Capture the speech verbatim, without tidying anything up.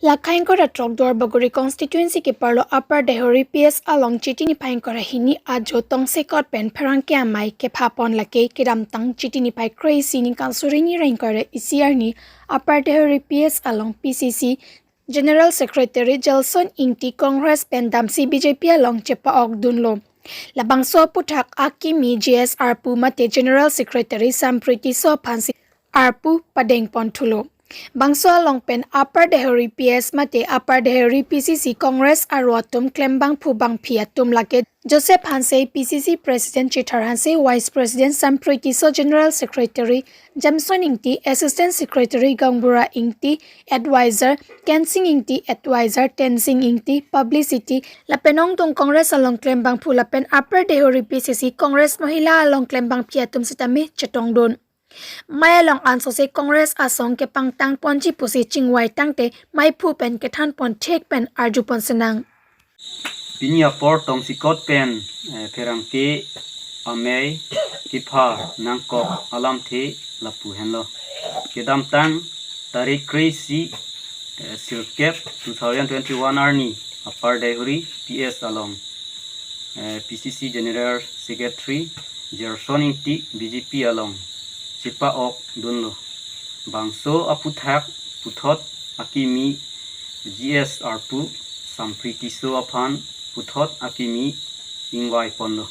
Lakha ingkoi ra throk Duarbagori constituency keparlo Upper Deihori P S along Chiti niphai ingkoi ra hini ajo tongsekot pen pherangke amei kepha pon lake kedamtang Chiti niphai kre-isi ningkan suri hini ra ingkoi ra isi arni Upper Deihori P S along P C C General Secretary Gelson Ingti Congress pen damsi B J P along chepa-ok dunlo. Labangso aphuthak akimi G S arpu mate General Secretary Sampri Tisso aphansi arpu padeng pon thulo. Bangso along pen Upper Deihori P S mate Upper Deihori P C C Congress aro atum klembangphu bangphi atum lake Joseph Hanse P C C President, Chithar Hanse Vice President, Sampri Tisso General Secretary, Jamson Ingti Assistant Secretary, Gaonbura Ingti Advisor, Kensing Ingti Advisor, Tensing Ingti Publicity, lapen ongdung Congress along klembangphu lapen Upper Deihori P C C Congress Mahila along klembangphi atum sitame chetongdun. Mei along ansose Congress asong kepangtang ponji pusi chingvai tangte meiphu pen kethan pon thek pen arju pon senang. Pini apor tongsekot pen, eh, pherangke amei kepha nangkok alamthe lapu henlo. Kedamtang tarik kre-isi, eh, sirkep two thousand twenty-one arni Upper Deihori P S along, eh, P C C General Secretary Gelson Ingti B J P along chepa-ok dunlo. Bangso aphuthak puthot akimi G S arpu Sampri Tisso aphan puthot akimi ingvai ponlo.